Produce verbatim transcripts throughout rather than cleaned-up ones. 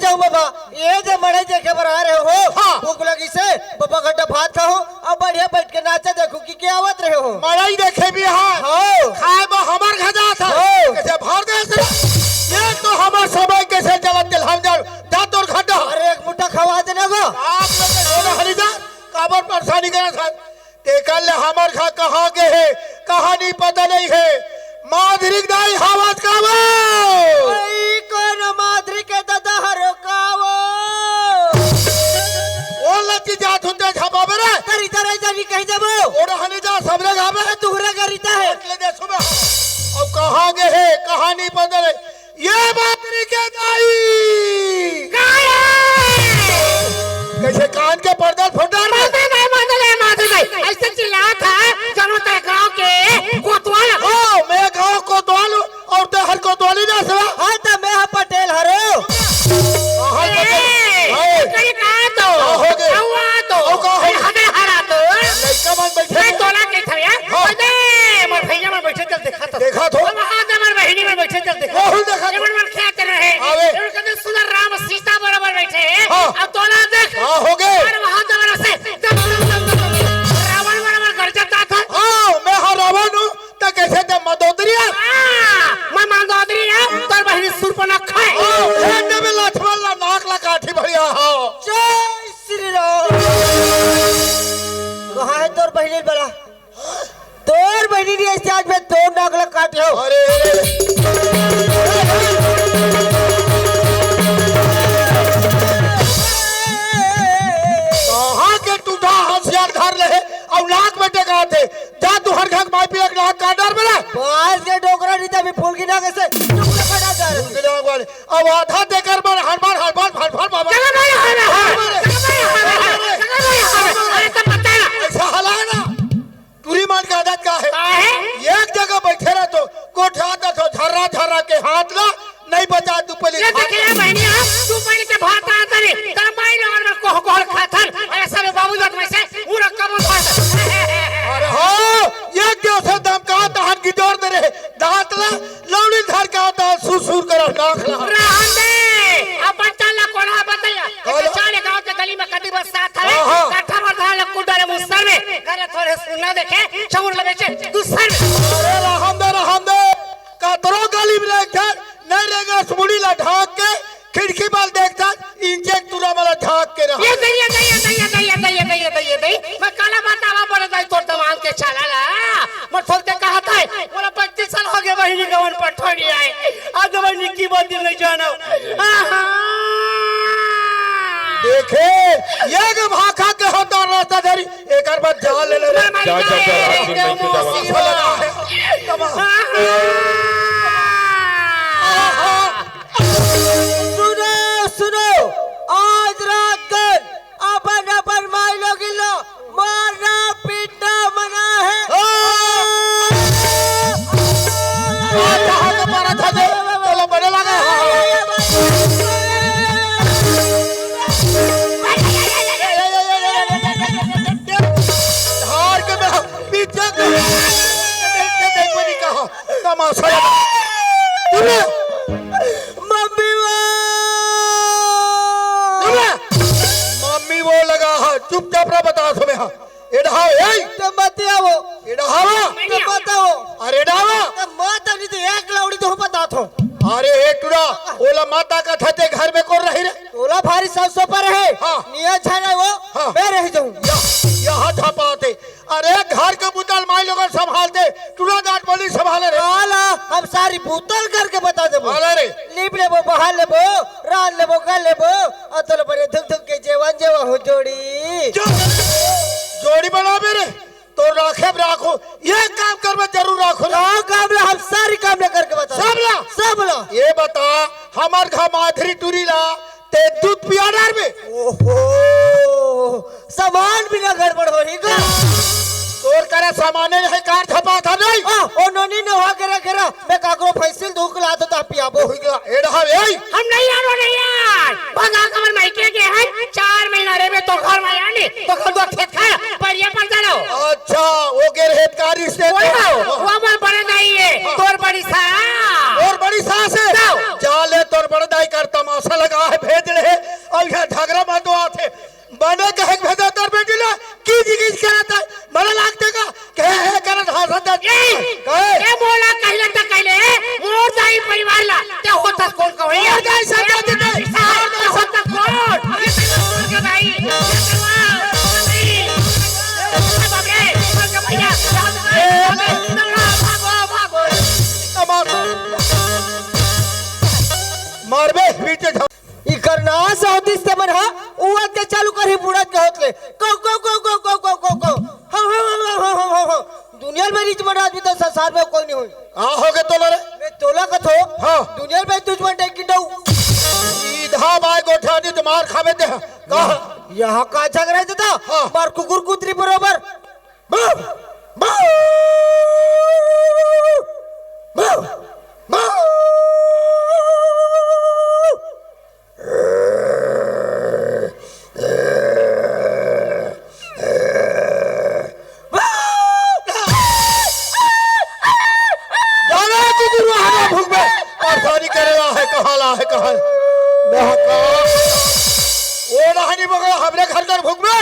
जाओ बाबा, ये जे मड़ई देखे बर आ रहे हो, हाँ। भूख लगी से, बाबा गड्ढा भात खाओ, अब बढ़िया बैठ के नाचा देखो कि क्या आवत रहे हो। मड़ई देखे भी है। हाँ। खाए बा हमार घर जात है। हाँ। कैसे भर दे से? ये तो हमार समय कैसे चलत चल हम जाओ, जा तोर घर जा। अरे एक मुट्ठा खवा देना गो। आप लोग के छोड़ा हरी जा, काबर परेशानी करत है? तेकर ले हमर घर कहाँ गे हे, कहानी पता नहीं है। माधुरी के दाई हावत का वो? ओई, कौन माधुरी के दादा हरो का वो? ओ लती जात हुते झपाबे रे। तरी तरे जानी कहीं जाबो। ओड़ा हनी जा सबरे गाबे। तुहरा गरिता है। ले दे सुबह। अब कहाँ गे हे, कहानी पता नहीं। ये माधुरी के दाई। गायब। कैसे कान के पर्दा फटा रे? माता गाय, माता गाय, माता गाय। ऐसे चिल्लात है, जनो ते गांव के कोतवाल। हाँ, मैं गांव कोतवाल हूँ और ते हर कोतवाली ना सवा। हाँ, तो मैं हा पटेल हरो। हाँ, ए, पटेल। हाँ। कल का तो? का हो गे? कौआ तो? ओ, का हो गे? हदे हरा तो? लइका मन बैठे मैं हैं। तोला के था यार। हाँ। अरे, मोर भैया मन बैठे चल देखा तो। देखा तो। अब वहाँ से हमारे बहिनी मन बैठे चल देखा। राहुल देखा तो। ये मन मन क्या कर रहे हैं? आवे। ये मन कहते सुंदर राम सीता बराबर बैठे हैं। हाँ। अब तोला देख। हाँ, हो गे। और वहाँ से हमारा से दम, दम, दम, दम, दम। रावण बराबर गरजता था। हाँ, मैं हाँ रावण हूँ, तो कैसे ते मंदोदरी है? हाँ, मैं मंदोदरी है, तोर बहिनी सुर्पनखा है। हाँ, ये ने में लक्ष्मण ला नाक ला काठी भरिया हो। जय श्री राम। कहाँ है तोर बहिनी बड़ा? तोर बहिनी नहीं ऐसे आज मैं तोर नाक ला काटी हो। अरे, अरे, अरे। कहाँ के टूटा हथियार धर ले और नाक में टेका थे। जा तू हर घर माई पिया के नाक काट डार मेरा। बांस के डोकरा नहीं तभी फूल की नाक से टुकड़ा फटा जा रहा। फूल की नाक वाले। अब आधा देकर मन हड़बड़, हड़बड़, हड़बड़, बाबा। जगह भाई, हड़बड़, हड़बड़, हड़बड़। जगह भाई, हड़बड़, हड़बड़। अरे, सब पता है ना। ऐसा हला है ना। टूरी मान के आदत का है? का है? एक जगह बैठे रह तो, कोठा आता तो झर्रा झर्रा के हाथ ला, नहीं बचा तू पहले ये खात। देखिए बहनिया, तू पहले के भात आता नहीं, तेरा माई लोगन में कोह कोहल खाथन, अरे सब बाबू लोग में से, पूरा कबूल खाथन। अरे हो, एक दिवस से दम का तहन गिजोर दे रहे, दांत ला, लौड़ी धर के आता, सुसुर कर नाक ला। रहन दे, अपन चाल ला कोना बतैया। काला। चाले गांव के गली में कदी बस साथ है। हाँ, हाँ। काठा में धान लक्कू डाले मुसर में। गलत हो रहे सुनना देखे, चमुर लगे छे दूसर में। अरे रहन दे, रहन दे। कतरो गली में रह के, नहीं रहेगा सुमुड़ी ला ढाक के, खिड़की बाल देखता, इंजेक्ट तुरा वाला झांक के रहा। ये दे, ये दे, ये दे, ये दे, ये दे, ये दे, ये दे, ये दे। मैं काला बतावा बड़े दाई तोर दमांद के चाला ला। मैं थोलते कहा था, बोला पच्चीस साल हो गए बहिनी गवन पठोड़ी आए। आज मैं निक्की बात नहीं जानो। आहा। देखे, ये के भाखा के होता रास्ता धरी, एकर बाद जा ले ले। मैं मर जा, जा, जा, गए, जा, देव जा, जा, जा। मुसीबत। आहा। सुनो, सुनो, आज रात कर अपन अपन माई लोगिन लो मारना पीटना मना है। ओ! आ, कहाँ के मारा था जे? चलो, बड़े लगा। धार के मेरा पीछे के। देख, देख, देख, मैंने कहा, तमाशा लगा। तूने मम्मी वो। अबे! मम्मी वो लगा है, चुपचाप रह, बता तुम्हें, हाँ। एडहाव, ए! तो मत आओ। एडहावा। तो मत आओ। अरे एडहावा। तो मत नहीं तो एक लौड़ी तो बता थो। अरे ए टुरा, ओला माता का था ते घर में कौन रही रे? ओला भारी सासो पर है। हाँ। निया छा रहे वो, हाँ। मैं रह जाऊँ। या, यहाँ था पाते। अरे घर के बुतल माई लोगन संभालते, टूरा जाट बोली संभाले रे। काला, हम सारी बुतल करके बता देबो। अरे रे। लीप लेबो, बहार लेबो, रान लेबो, गल लेबो, अतल बड़े धुक धुक के जेवन जेवा हो जोड़ी। जो-, जोड़ी बनाबे रे, तो राखे में राखो, ये काम कर में जरूर राखो रे। काम, काम ला हम सारी काम ला करके बता देबो। सब ला? सब ला। ये बता, हमार घर माधुरी टूरी ला, ते दूध पिया डार में। ओहो, सामान भी ना गड़बड़ होही का? तोर करा सामाने नहीं, कार झपा था नहीं। आ, ओ नोनी नवा के रखे रहा, मैं काकरो फैसिल धूक ला तो ता पियाबो। होई गया, एड़ा हवे। हम नहीं यार, वो नहीं यार। भगा कमर मायके के हैं, चार महीना रे में तो घर में आनी, तो घर दो खेत खा, पर ये पर जानो। अच्छा, वो गिरहेत का रिश्ते बोलो, वो हमार बड़े दाई है, तोर बड़ी सास। तोर बड़ी सास है? जाओ। जा ले, तोर बड़े दाई कर तमाशा लगा है, भेज ले। के झ- इकर नास होतिस ते मन ह, उवत के चालू करही बुड़त के होत ले। कौ, कौ, कौ। हाँ, हाँ, हाँ। दुनिया में रिच मन आदमी तो संसार में कोई नहीं होई। का होगे तोला रे? मैं तोला कथों। हाँ। दुनिया में दुश्मन डेंकी डऊ। सीधा बाय गोठियानी तो मार खाबे ते। का? यहाँ का झगरा हे दादा? हाँ। मार कुकुर कुतरी बरोबर। जाना कुकुर वहाँ ना भुगबे। परेशानी करे ला हे, कहाँ ला हे, कहाँ? महका। ओ रहनी बगल हमरे घर कर भुगबे।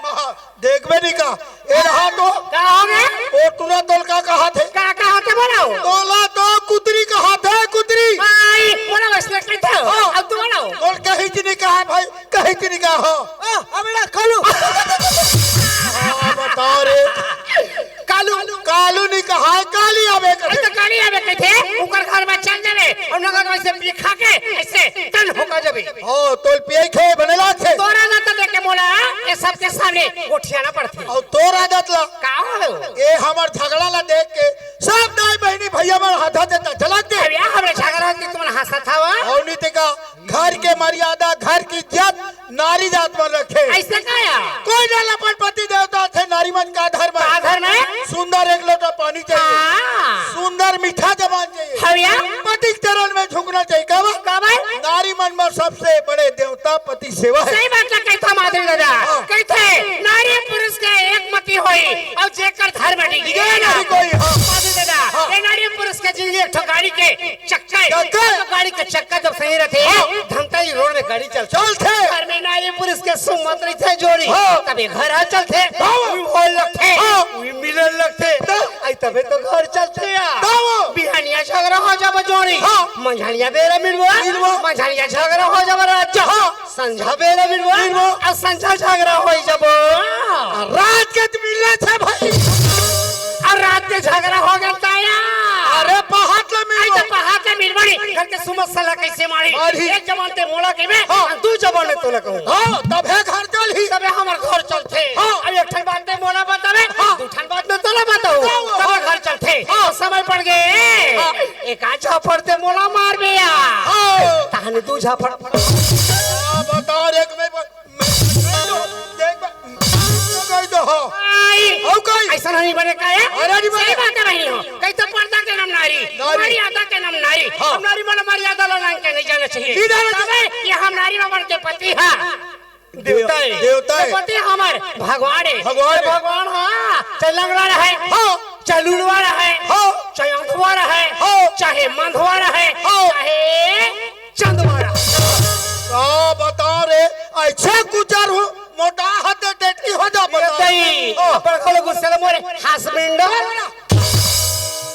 महा-, देखबे नहीं का? ए रहा तो। का होगे? ओ टुरा तोल का कहाथे? का कहाथे बोला हो? तोला तो कुतरी कहाथे, कुतरी। आई, बोला वैसने कहते हो। हाँ। अब तू बोला हो। तोल कहीं की नहीं कहा भाई, कहीं की नहीं कहा। आ, अब ना कालू। हाँ, बता रे। कालू। कालू नहीं कहा, काली आवे अरे कथे। तो काली आवे कहते, ऊपर घर में चल जावे, और नगर में से पी खा के, ऐसे टन होकर जावे। ओ, तोल पिए खे बने लाथे। तोरा ना तो देखे मोला, ये सबके सामने गोठियाना पड़थे। अउ तोर आदत ला। का हो? ए हमर झगड़ा ला देख के सब दाई बहिनी भैया मन हाथा देता चला दे। अरे हमरे झगड़ा के तुमन हंसत हवा। अउ नीति का घर के मर्यादा, घर की इज्जत नारी जात मन रखे। ऐसे का या? कोई ना अपन पति देवता थे, नारी मन का धर्म हे। का धर्म हे? सुंदर एक लोटा पानी चाहिए। हाँ। सुंदर मीठा जबान चाहिए। हविया? पति के चरण में झुकना चाहिए। कब? कब? नारी मन में सबसे बड़े देवता पति सेवा हे। सही बात ला कहता माधुरी दादा। हाँ। कहते, नारी पुरुष के एक मति होई, अउ जेकर धर्म डिगे डिगे ना। नहीं कोई, हाँ। माधुरी दादा, हाँ। ये नारी पुरुष के जिंदगी एक ठो गाड़ी के चक्का हे। चक्का। तो गाड़ी के चक्का जब सही रथे, हाँ। धमतरी रोड में गाड़ी चलथे। चलथे। घर में नारी पुरुष के सुमत रहिथे जोड़ी, हाँ। तबे घर ह चलथे। हाँ। उही बोल लगथे, हाँ। उही मिलन लगथे। तो आई तबे तो घर चलथे या। तब? बिहानिया झगड़ा हो जाबो जोड़ी। हाँ। मंझानिया बेरा मिलबो। मिलबो। मंझानिया झगड़ा हो जाबो राजा। हाँ। संझा बेरा मिलबो। मिलबो। अउ संझा झगड़ा हो जाबो। आ, रात के तो मिलना था भाई। अउ रात के झगड़ा हो गया ताया। अरे पहात ले आई मिलबो। तो पहात ले मिलबो नहीं। घर के सुमत सलाह कैसे मारी? मारी। एक जबान ते मोला कहिबे, हाँ। अउ दू जबान ले तोला कहूँ। हाँ, तबे घर चलही। तबे हमर घर चलथे। हाँ। अब एक ठन बात ते मोला बताबे, हाँ। दू ठन बात में तोला बताऊँ। हाँ। तबे घर चलथे। हाँ। समय पड़ गे। हाँ। एक आध झापड़ ते मोला मारबे या। हाँ। तहने दू झापड़। हाँ, बता रे, एक में ब-, मैं, मैं तो, देख, मैं, मैं तो कह दो, हाँ। आई। अउ कहीं? ऐसा नहीं बने का है? अरे, नहीं बने। सही बात है बहिनी हो। कहीं तो पर्दा के नाम नारी। नारी। मर्यादा के नाम नारी। हाँ। अब नारी मन मर्यादा ला नाम के नहीं जाना चाहिए। नहीं जाना चाहिए। तबे ये हम नारी मन के पति हा। देवता हे। देवता हे। पति हमर भगवान हे। भगवान हे। भगवान, हाँ, चाहे लंगड़ा रहे, हाँ। चाहे लूलवा रहे, हाँ। चाहे अंधवा रहे, हाँ। चाहे मंधवा रहे, हाँ। चाहे चंदवा रहे। का बता रे, ऐसे गुजर हूँ, मोटा हाथ टेटकी हो जा, बता। दई, हाँ। अपन खोलो गुस्से ले मोरे, हस्बैंड।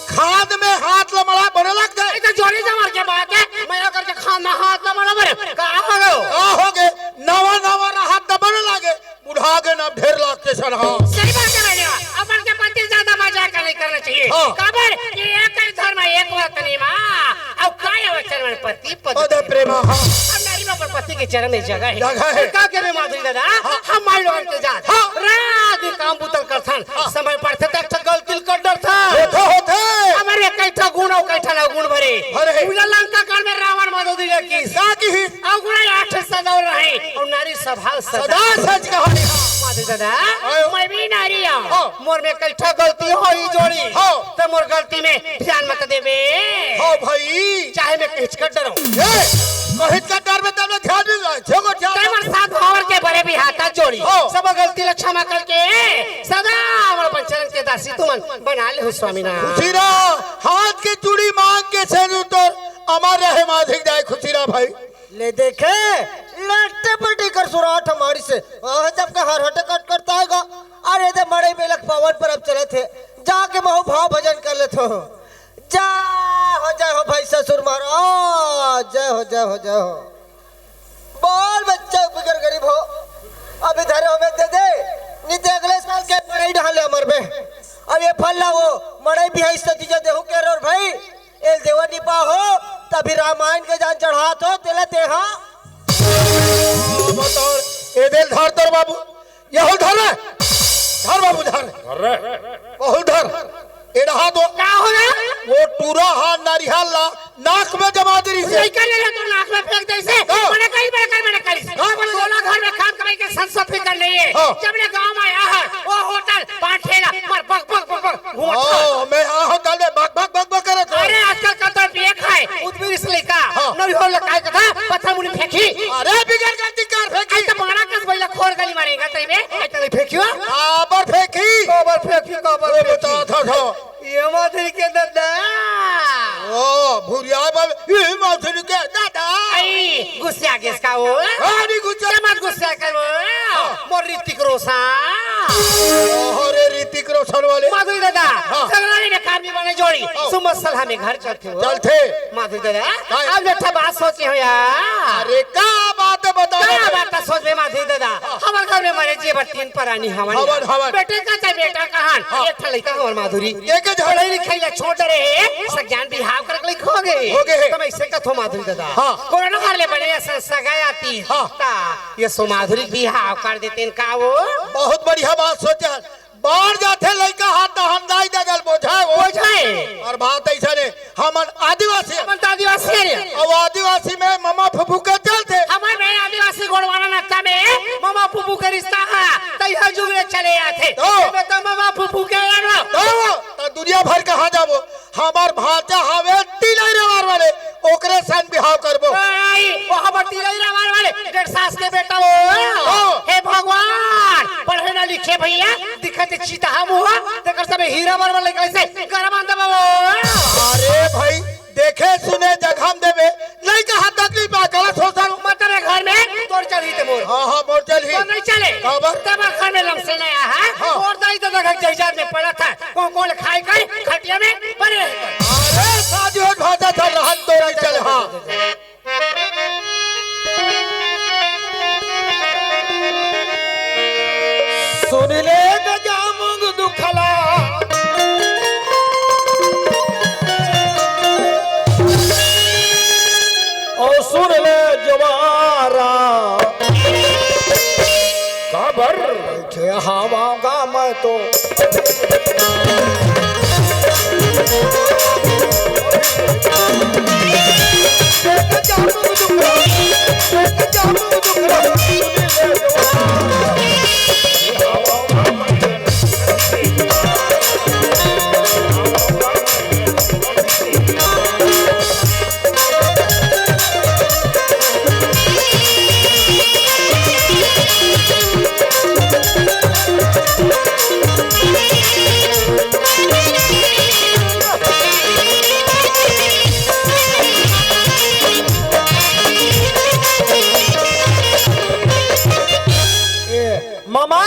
खाद में हाथ लमड़ा बने लग गए। ऐसे जोरी जमर के बात है, मैं अगर के खाद में हाथ लमड़ा बने, का हो गयो? का हो गए? नवा नवा हाथ दबने लगे, बुढ़ा गए ना ढेर लाग के सनहा। सही बात है भैया, अपन के पति ज्यादा मजाक नहीं करना चाहिए। हाँ। काबर कि एक ही धर्म, एक वतनी माँ, अब काय वचन मन पति पद पद प्रेम, हाँ। अब नारी में अपन पति के चरण में जगह है। जगह है। का के रे माधुरी दादा, हाँ। हम माई लोगन के जात। हाँ। रात दिन काम बुतल करथन, हाँ। समय पड़थे त एक ठो गलती कर डरथन। होथे, होथे। हमर एक ठो गुण अउ एक ठो गुण भरे। अरे। उला लंका कांड में रावण मदो दिले किस। का किहिस? अउ गुण आठ सदा रहे, अउ नारी सभा सदा। सदा सच कहा। माधुरी दादा, हाँ। मैं भी नारी हूँ। हाँ। मोर में कई ठा गलती होई जोड़ी। हाँ। त मोर गलती में ध्यान मत देबे। हाँ भाई। चाहे मैं कहिच कर डरऊं। ए, कहिच कर डर में तब ध्यान नहीं रहे। झोगो ध्यान ते मोर साथ भावर के बड़े भी हाथा जोड़ी। हाँ। सब गलती ला क्षमा करके सदा मोर अपन चरण के दासी तुमन बना ले हो स्वामी ना। खुशी रहा, हाथ के चूड़ी मांग के सेनुर तोर अमर रहे माधुरी दाई, खुशी रहा भाई। ले देखे, लट्टे पट्टी कर सुराठ हमारी से। वहाँ जब का हर हटे कट करता है गा। अरे दे मड़ई बेलक पावन परब चलत हे, जाके महू भाव भजन कर लेथो। जय हो, जय हो भाई ससुर महाराज, जय हो, जय हो, जय हो। बोल बच्चा बिगर गरीब हो, अभी धरे हो में दे दे, नहीं तो अगले साल के मड़ई डहाले अमर में। अब ये फल ला वो मड़ई भी है, इससे दीजिए देहू के रोर भाई, एल देवा नहीं पा हो, अभी रामायण के जान चढ़ात हो, तेला तेहा। बताओ, ए दे ल धर तोर बाबू, ये हो धर रे, धर बाबू, धर। धर रे। बहुत धर, ए रहा तो। का हो रे? वो टूरा हा नरिहर ला नाक में जमा दे रही से। लइका ले ले तो नाक में फेंक दे से। हाँ। मना करी, मना करी, मना करी। हाँ। बोला, घर में काम कमाई के संसो फिकर नहीं है। हाँ। जब ले गांव में आया है, वो होटल, पान ठेला, पर बक, बक, बक, बक, घूमत हाँ, है। मैं यहाँ होटल में बक, बक, बक, बक करत हूँ। अरे, आजकल का तो पिए खाए, उदमी रिस लइका, हाँ। नरिहर ला काय कथा, पत्थर मुड़ी फेंकी। अरे, बिगर गलती कर फेंकी। ऐसे मारा कस भैया खोर गली मारेगा, तई में, ऐसे नहीं फेंकियो। काबर फेंकी? काबर फेंकी, काबर वो फेंकी? बता था, था। ये माधुरी के दादा। ओ, भुरिया बाबा, ये माधुरी के दादा। आई, गुस्सा गेस का वो? हाँ, नहीं गुस्सा। क्या मत गुस्सा कर वो? हाँ। मोर ऋतिक रोशन। अरे, ऋतिक रोशन वाले। माधुरी दादा, हाँ। सगरानी में काम नहीं बने जोड़ी। हाँ। सुमत सलाह में घर चलते हो। चलते। माधुरी दादा, हाँ। आप जैसा बात सोचे हो यार। अरे, का बात है, बताओ का ना। बात है, सोच में माधुरी दादा? हाँ। हमारे घर में मरे जी बर तीन परानी हवन हवन, यार। हवन। बेटे का चाहे बेटा कहान, हाँ। एक ठा लइका हमार माधुरी। एक झन। पढ़ाई लिखाई ला छोड़ रहे, सज्ञान बिहाव कर लिखोगे। हो गए। तो मैं इसे कथो माधुरी दादा। हाँ। कोरोना हर ले बने ऐसा सगाई आती। हाँ। ता, ये सो माधुरी बिहाव कर देते हैं का वो? बहुत बढ़िया बात सोचा। बाढ़ जाथे लइका हाथ त हम दाई ददा ल बोझाए वो। बोझाए। और बात ऐसा ने, हमन आदिवासी। हमन त आदिवासी हरे। अब आदिवासी में ममा फूफू के चलते। हमर में आदिवासी गोड़वाना नाता में ममा फूफू के रिश्ता है, त यह जुग ले चले आथे। तो? एमे त ममा फूफू के लगलो। तो, तो दुनिया भर कहाँ जाबो? हमार भांचा हवे तिलई रवार वाले, ओकरे संग बिहाव करबो। आई, वो हमर तिलई रवार वाले, डेढ़ सास के बेटा वो। हाँ। हे भगवान, पढ़े ना लिखे भैया, दिखत चितहा मुहा, तेकर सबे हीरा बरबर लइका से गरम आंदा बाबा। अरे भाई, देखे सुने जगह में देबे, लइका हाथ तकलीफ आ, गलत हो सर। मत रे घर में, तोर चलही ते मोर। हाँ, हाँ, मोर चलही। तोर नहीं चले। काबर? तब घर में लमसे नहीं आया है। हाँ। और दाई तो देखा जैजात में पड़ा था। कौन कौन खाए कर, खटिया में पड़े हैं। अरे, शादी हो भांचा था, रहन तो नहीं चले, हाँ। सुन ले गजामुंग दुखला, और सुन ले जवारा। काबर? बैठे हवागा मैं तो। ए, मामा।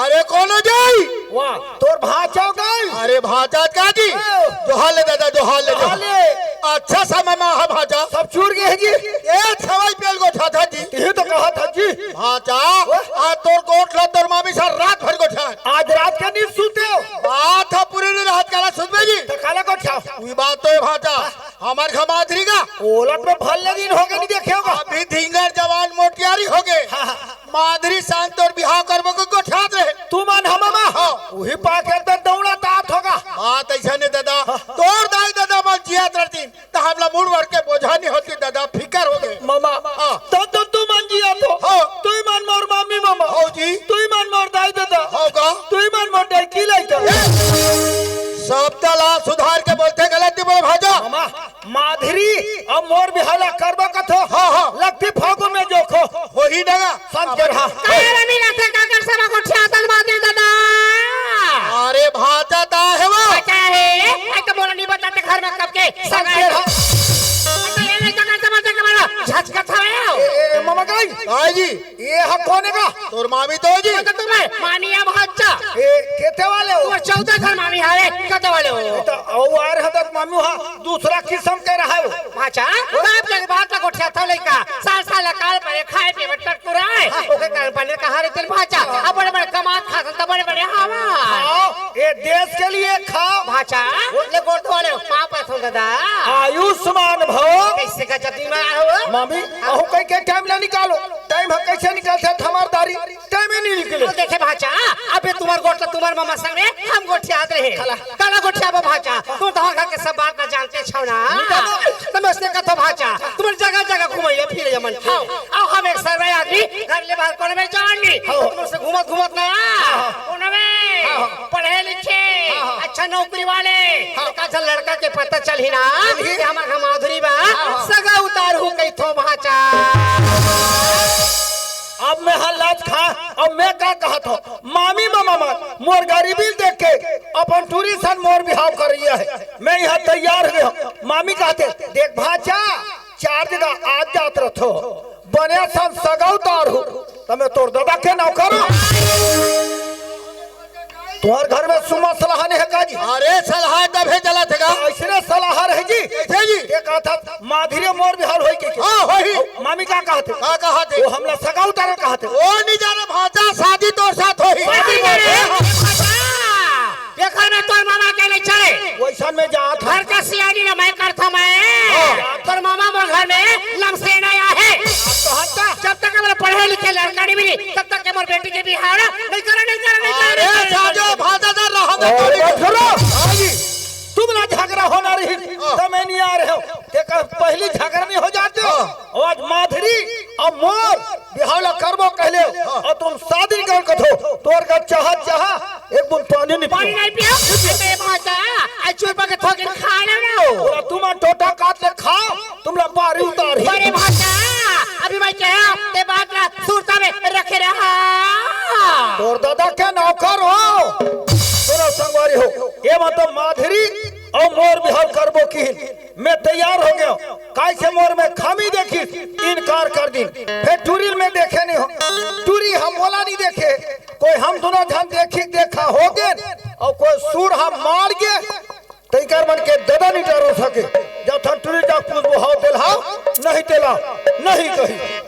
अरे कौन हो जाई? वाह, तोर भांचा हो गई। अरे भांचा का जी? हाँ। जोहार ले दादा, जोहार ले, जोहार जोहार। ले। अच्छा समय में आहा भांचा। सब चूर गए हैं जी। ए सवाई पेल गोठा था जी। यही तो कहा था जी। भांचा, वाह। आज तोर गोठ ला तोर मामी सर रात भर गोठा। आज रात के नींद सूते हो? बात है पूरी नी रात काला सुतबे जी। तो काला गोठा। वही बात तो है भांचा। हमार घमाधरी का। ओलट में भल दिन हो गए नहीं देखे होगा। अभी धिंगर जवान मोटियारी हो गए। हाँ, हाँ। माधुरी संग तोर बिहाव करबो के गोठात रहे। तू मन हम मामा? हाँ। वही पाके अंदर दौड़ा तात होगा। बात ऐसा नहीं दादा। हाँ। तोर दाई दादा मन जियात रहतीन, त हमला मुड़ वड़ के बोझा नहीं होती दादा, फिकर हो गए। मामा, हाँ। तो, तो तू मन जियात हो। हाँ। तू ही मन मोर मामी मामा। हो जी। तू ही मन मोर दाई दादा। होगा। तू ही मन मोर दाई की लइका। ए, सब तला सुधार के बोलते गलत नहीं बोल भांचा। मामा, माधुरी, अब मोर बिहाव ला करबो कथो। हाँ, हाँ। लगती फागुन में जोखो। होही डगा। संग के रहा। काहे रे मिला से काकर सभा को छातल माधुरी दादा? अरे भांचा ता है वो। भांचा है? आई तो बोला नहीं बताते घर में कब के। संग के रहा। अच्छा, ये नहीं काकर सभा से कमाला। झचका था यार। ए, ए, मामा गई। आई जी। ये हक होने का। तोर मामी तो जी। तो तुम्हें मामी या भांचा। ए, केते वाले हो? वो चौदह घर मामी हावे, कते वाले हो? तो औ आर हदत मामी हा, दूसरा किस्म के रहा हो। भांचा, बाप के बात ला गोठिया था लइका। साल साल ला काल परे खाए पीए बर टटकुराए। हाँ। ओके कारण पनीर कहाँ रहते भांचा? अब बड़े बड़े कमात खासन त बड़े बड़े हवा। हाँ, ये देश के लिए खा। भांचा, ले गोड़ धो ले, पाँव परत हंव दादा। आयुष्मान भव। कइसे का जल्दी में आए हो? मामी, अहू कहि के टाइम ला निकालो। टाइम ह कइसे निकलथे, हमार दारी टाइम ही नहीं निकले। अउ देखे भांचा, अबे तुम्हार गोठ ला तुम्हार ममा संग में हम गोठियात रहे। काला। काला गोठियाबो भांचा, तुम तो घर के सब बात ला जानते छव ना। नहीं जानो। त मैं अइसने कथंव भांचा, तुम्हार जगह जगह घुमइया फिरइया मन। हाँ। अउ हम एक सरवाई आदमी घर ले बाहर कोनो में जान नहीं। हाँ। तुमसे घूमत घूमत ना। हाँ। कोनो में। हाँ। पढ़े लिखे, हाँ, हाँ। अच्छा नौकरी वाले, हाँ। एक आध लड़का के पता चलही ना, चलही। कि हमर घर माधुरी बा, हाँ, हाँ। सगा उतारहूं कहिथंव भांचा। अब मैं हा लाज खा, अब मैं का कहत हंव? मामी, ममा मन मोर गरीबी देख के अपन टूरी सन मोर बिहाव करइया हे। मैं इहां तैयार हो गेंव। मामी कहथे, देख भांचा, चार जगह आज जात रथंव, बने सन सगा उतारहूं, त मैं तोर ददा के नौकर हंव। तुम्हार घर में सुम्मा सलाह नहीं हे का जी? अरे सलाह तभे चलत हे गा। अइसने सलाह रहे जी। कइसे जी? ये कहत हंव, माधुरी मोर बिहाव होही कहिके। हाँ, होही। अउ मामी का कहथे? का कहथे? वो हमला सगा उतारे कहथे। ओ नहीं जाने भांचा, शादी तोर साथ होही। शादी करे। भांचा, ये घर में तोर ममा के नहीं चले। वइसन में जात हंव। घर का सियानी ला मैं करथंव मैं। हाँ। तोर ममा मोर घर में लमसेना आहे। अब तो हंसता। जब तक हमला पढ़े लिखे लड़का नहीं मिली, तब तक के मोर बेटी के बिहाव नहीं करा, नहीं करा, नहीं करा, अरे नहीं करा, नहीं करा। साजो भांचा दा रहंगा अरे तो नहीं। बस करो। हाँ जी। तुमला झगड़ा होना रही, हाँ। त मैं नहीं आ रहे हंव। ते का पहली झगड़ा नहीं हो जाते हो? हाँ। अउ आज माधुरी अउ मोर बिहाव ला करबो कहले हो, हाँ। अउ तुम शादी कर कथो, तोर का चाहा चाहा एक बूंद पानी नहीं पानी पियो। नहीं पियो? अबे भांचा, आज चुप के थोकिन खा ले लो। पूरा तुम टोटा काट ले खाओ, तुमला बारी उतारही। अरे भांचा, अभी मैं कहेंव, ते बात ला सुरता में रखे रहा। तोर ददा के नौकर हंव। सुनो संगवारी हो, ये मतलब माधुरी अउ मोर बिहाव करबो किहिन। मैं तैयार हो गेंव, कइसे मोर में खामी देखिस, इनकार कर दिन। फेर टूरी ल मैं देखे नहीं हंव, टूरी ह मोला नहीं देखे, कोई हम दूनों झन देखी देखा हो गेन, अउ कोई सुर ह मार गे, तइकर मन के ददा नहीं डर सके। जथन टूरी जा पूछबो, हव तेला, नहीं तेला, नहीं कही।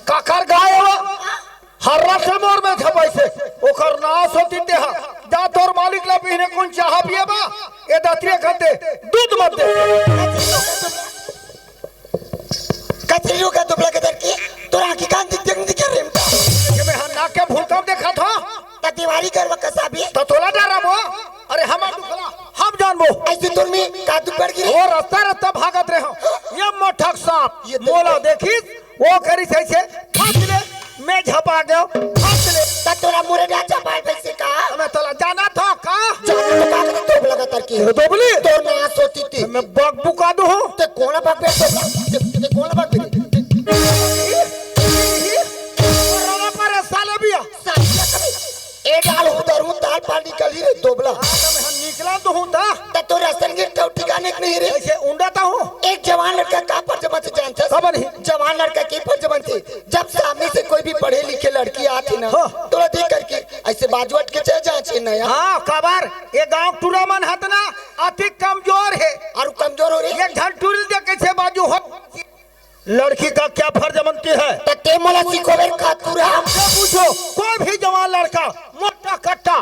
काकर गाय हे वो? हर्रा से मोर में झपाइसे, ओकर नास होतिस ते हा। जा तोर मालिक ला बिहने कुन चाहा पिएबा, ए दतरिया खन ते दूध मत दे। कचरियों का दुबला के दर की, तोर आँखी कान दिख, दिख, दिख रे। ये मैं हा नाक के भूलकम देखत हंव। त देवारी करवा कसाबी। त तोला डराबो? अरे हमार दुख ला हम जानबो। अइसे तोर में का दुख बढ़ गे रे? वो रस्ता रस्ता भागत रहे हंव। ये मटक सांप ये तो मोला देखिस, वो करिस अइसे, फंस ले, मैं झपा गेंव, फंस ले। त तोला मोरे डहर झपाय भइसे का? मैं तोला जानत हंव का? जाने तो का करे, दोबला के दर की। ये दोबली? तोर नास होतिस ते। मैं बकबका दूहूं। ते कोन बकबे, ते, ते कोन बकबे? रवा पर साले बिया। साले बिया कभी। ए डाल उधर हूँ, दाल पानी निकली रे दोबला। हाँ, त मैं हा निकला तो हूँ ता। त तोर असन के ठिकाने के नहीं रे। अइसे उंडा ता हूँ। एक जवान लड़का का फर्ज बनथे जानथस? का बनही? जवान लड़का के फर्ज बनथे, जब सामने से कोई भी पढ़े लिखे लड़की आथे ना, हाँ। तोला देख करके अइसे बाजू हट के चल जाना चाहिए ना यार। हाँ, काबर? ये गांव टूरा मन हत ना, अति कमजोर हे। अउ कमजोर हो रे। एक झन टूरी ल देख कइसे बाजू हो। लड़की का क्या फर्ज बनती है? त ते मोला सिखोबे का तू रहा? हमसे पूछो, कोई भी जवान लड़का मोटा कट्टा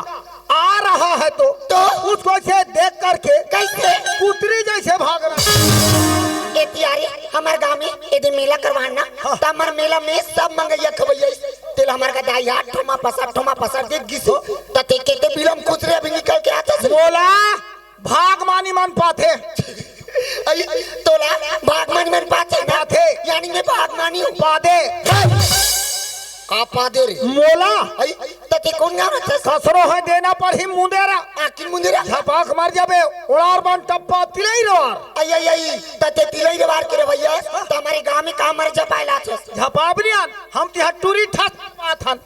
आ रहा है तो, तो? उसको ऐसे देख करके कइसे? कुतरी जइसे भागना। ए तियारी, हमर गांव में ए दिन मेला करवाना, हाँ। त हमर मेला में सब मंगइया खवइया तेला हम अई आठ ठोमा पसर, ठोमा पसर देख गिस। त ते केते बिलम खुसरे अभी निकल के आथस। मोला भागमानी मन पाथे। अई तोला भागमानी मन पाथे ना? पाथे। यानी मैं भागमानी हूँ। पादे। का पादे रे? मोला। अई त ते कोन गाँव रथस? खसरो है देना पड़ही मुंदेरा। आखिर मुंदेरा? झपाक मर जाबे। ओड़ार बन टप्पा तिलई रोर। अई, अई, अई, त ते तिलई रोर के रे भैया, त हमर गाँव में का मर झपाए लाथस? झपाब नियन, हम तिहा टूरी ठस पाथन।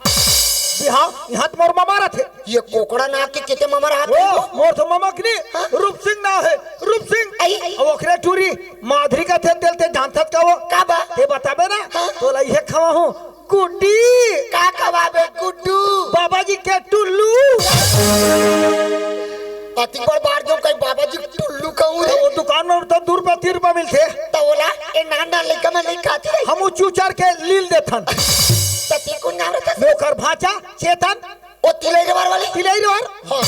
बिहाव, इहाँ त मोर ममा रथे। ये कोकड़ा ना के केते ममा रहा ओ, मोर तो ममा के नी, हाँ? रूप सिंह ना है, रूप सिंह। अई। अब ओकरे टूरी माधुरी कथे तेला ते जानथस का वो? का बा? ते बताबे ना, हाँ? तोला इहे खवाहूँ, गुड्डी। का खवाबे गुड्डू? बाबा जी के टुल्लू। अति बड़ बार जो कहीं बाबा जी टुल्लू कहूँ रे। वो दुकान में तो दू रुपया, तीन रुपया मिलथे। त ओला ए नान नान लइका मन नइ खाथे। हम चूचर के लील देथन। त ते कोन गाँव रथस? ओकर भांचा चेतन। ओ तिलई रोर वाले? तिलई रोर। हाँ,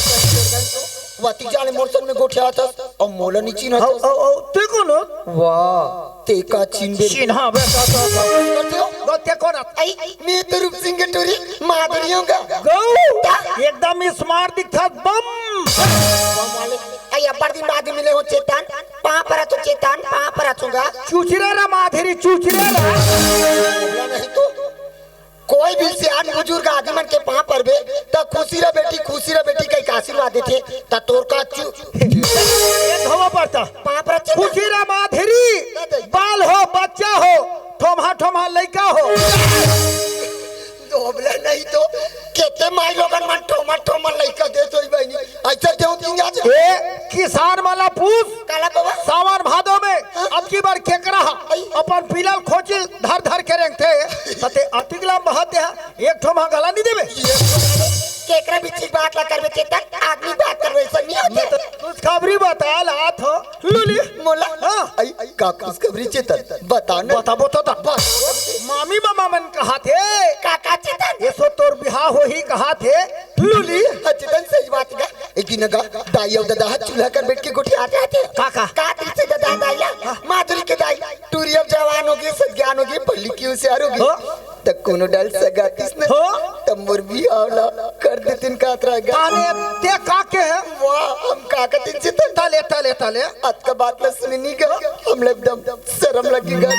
वती जाने मोर संग में गोठियाथस, अउ मोला नी चिन्हत। अउ, अउ, अउ, ते कोन? वाह, ते का चिन्हबे? चिन्हाबे का, का, का। करथे हो? गौ, ते कोन? अई, मैं तो रूप सिंह के टूरी, माधुरी हूँ गा। गौ, का? एकदम smart दिखथस, बम। बम वाले। अई, अब्बड़ दिन बाद मिले हो चेतन, पाँव परत हो चेतन, पाँव परत हूँ गा। चुचरे रा माधुरी, चुचरे रा। बोला नहीं तो। कोई भी सियान बुजुर्ग आदमी मन के पाँव परबे, त खुशी रह बेटी, खुशी रह बेटी कहि के आशीर्वाद देथे, त तोर का चू- एक हवा पड़ता। पाँव परत चेतन। खुशी रह माधुरी, बाल हो, बच्चा हो, ठोम्हा ठोम्हा लइका हो। डोबले नहीं तो, केते माई लोगन मन ठोम्हा ठोम्हा लइका देत होही बहिनी। अइसे देव दिन आज। ए, किसान वाला पूछ। काला बाबा? सावन भादो में हाँ? अबकी बार केकरा हा अई। अपन पीलल खोचिल धर धर के रेंगथे, त ते अतिक लंबा हते हा, एक ठोम्हा घला नी देबे। ये केकरा बीच की बात ला करबे चेतन, आदमी बात करबे, ऐसा नहीं होता। मैं तो खुशखबरी बता लात हो, लूली। मोला? हाँ। अई, अई, का खुशखबरी चेतन? बता ना। बता, बता, बता। बस। मामी मामा मन कहाथे। का, का चेतन? एसो तोर बिहाव होही कहाथे, लूली। हाँ चेतन, सही बात गा। एक दिन गा, दाई अउ ददा हा चूल्हा कर बैठ के गोठियाथे। का, का? का दिन से ददा दाई ला? हाँ। माधुरी के दाई, टूरी अब जवान होगे, सज्ञान होगे, पढ़ लिख के हुसियार होगे। हाँ। त कोनो डाल सगा आतिस न, हो? त मोर बिहाव ला कर देतिन कात रह गा। अरे, ते का के है? वाह, हम का कतिन से तन। तले, तले, तले। अतका बात ला सुने नी गा, हम ला एकदम शरम लगी गा।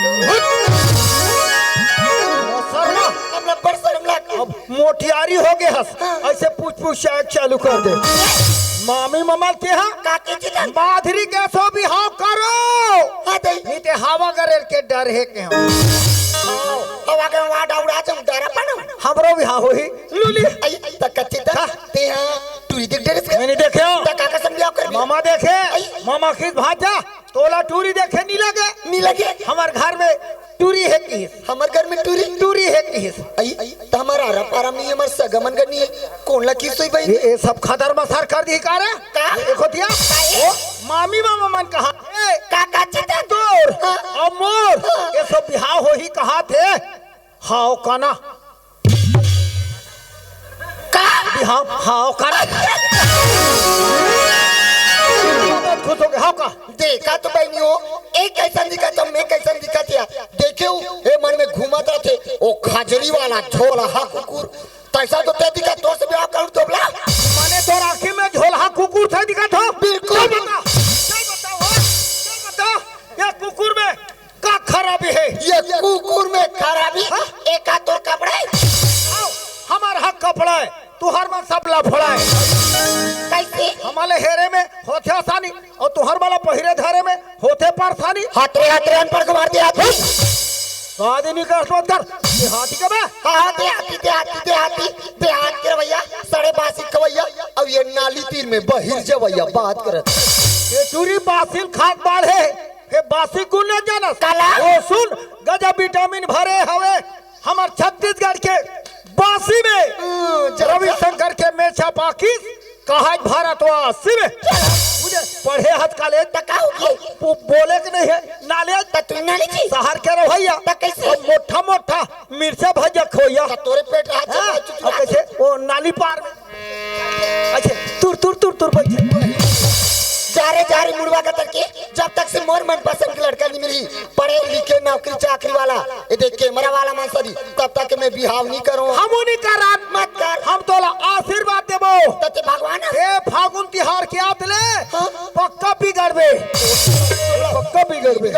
शर्मा। हम ला बड़ शरम लग। अब मोटियारी होगे हस, हाँ। अइसे पूछ पूछ चालू कर दे। मामी ममा के हा? का के जी तन? माधुरी के एसो बिहाव करो। हाँ, दई। नी ते हवा गरेल के डर हे के हम। हवा के वाट उड़ा जम डरा पनो। हमरो बिहाव होही, लूली। अई, त कच्चे त हाँ। ते हा टूरी देख डरेस का? मैं नी देखे हो। त काकर संग बिहाव करबे? मामा देखे। अई। मामा किस भांचा? तोला टूरी देखे नी लगे? नी लगे। हमर घर में टूरी हे किहिस। हमर घर में टूरी? टूरी हे किहिस। अई, त हमर आरा पारा में हमर सगा मन गा नी हे। कोन ला किहिस होही बहिनी? ए, ए सब खदर मसार कर दिही का रे? का? देखो दिया। का हे? ओ, मामी मामा मन कहाथे। का, का चेतन? तोर हाँ। अउ मोर, हाँ। एसो बिहाव होही कहाथे। हाव कना। का? बिहाव, हाव कना। बहुत खुश होगे, हाव का? देखा तो बहिनी हो, ए कइसन दिखत हो, मैं कइसन दिखत हो। देखे हो, ए मन में घूमत रथे, ओ खजली वाला झोलहा कुकुर। तइसा तो ते दिखत, तोर से बिहाव करूँ तो बोला। माने तोर आँखी में झोलहा कुकुर से दिखत हो? बिल्कुल। चल बता, चल बता, हो? चल बता, ये कुकुर में का खराबी हे? ये कुकुर में खराबी? हाँ? एका तोर कपड़ा हे? आओ, हमर हा कपड़ा हे, तुहर मन सब लफड़ा हे। कइसे? हमर ले हेरे में होथे आसानी, अउ तुहर मन ला पहिरे धरे में होथे परेसानी। हतरे हतरे अनपढ़ गंवार देहाती। शादी नहीं कर, मत कर। देहाती का बे? हाँ, देहाती, देहाती, देहाती, देहात के रवैया, सड़े बासी खवैया, अउ ये नाली तीर में बहिर जवैया बात करत। ये टूरी बासी ल खात बाढ़े, हे बासी गुन नइ जानस। काला? ओ सुन, गजब विटामिन भरे हवे हमर छत्तीसगढ़ के बासी में। हम्म, जा, जा। रविशंकर के मेछा पाकिस, कहाच भारतवासी में। बुझे, पढ़े हस कॉलेज। त का हो गया? बो-, बोले के नहीं हे, नॉलेज। त तू नॉलेज ही? शहर के रवैया। त कइसे? अब मोटा मोटा मिर्चा भजिया खोइया। त तोरे पेट रहा हाँ, चुचुरा। अब कइसे? ओ नाली पार में। अच्छा, तुर, तुर, तुर, तुर, बैठ। अरे जा रे मुड़वा कतर के, जब तक से मोर मनपसंद के लड़का नहीं मिली, पढ़े लिखे नौकरी चाकरी वाला, ये देख कैमरा वाला मन सरी, तब तक मैं बिहाव नहीं करूँ। हम नहीं करन। मत कर। हम तोला आशीर्वाद देबो। त ते भगवान हे फागुन तिहार के आत ले हाँ? पक्का बिगड़बे, पक्का बिगड़बे।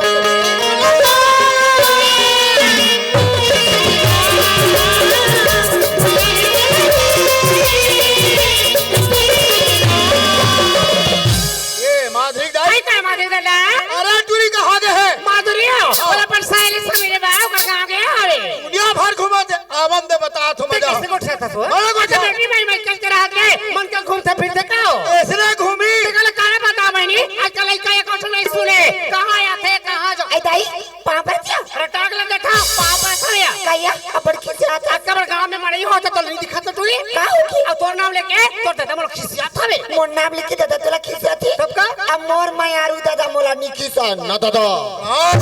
ए, माधुरी दाई। आई का माधुरी दादा? अरे, टूरी कहाँ गे हे? माधुरी हो? हाँ। और अपन सहेली से मिले बा, ओकर गाँव गे हवे। दुनिया भर घूमत हे, आवन दे बता तो ते मजा। कैसे गोठ सकत हस? बड़ा गोठ। अच्छा, बेटी, मैं, मैं कल के रात में मन के घूमते फिरते का हो? ऐसने घूमी। ते कल काहे बता मैंने? आजकल लइका एक गोठ नहीं सुने। कहाँ आथे, कहाँ जा? ए दाई, पाँव परतिया। अरे टांग ले देखा, पाँव पर खड़िया। कहिया, अबड़ खिसियात हे। अक्का बड़ गाँव में मड़ई होत हे तो नहीं दिखत टूरी। का होगी? अब तोर नाम लेके तोर दादा मोला खिसियात हवे। मोर नाम लेके दादा तोला खिसियात हे। तब का? अब मोर मयारू दादा मोला नहीं खिसियान ना दादा। हाँ।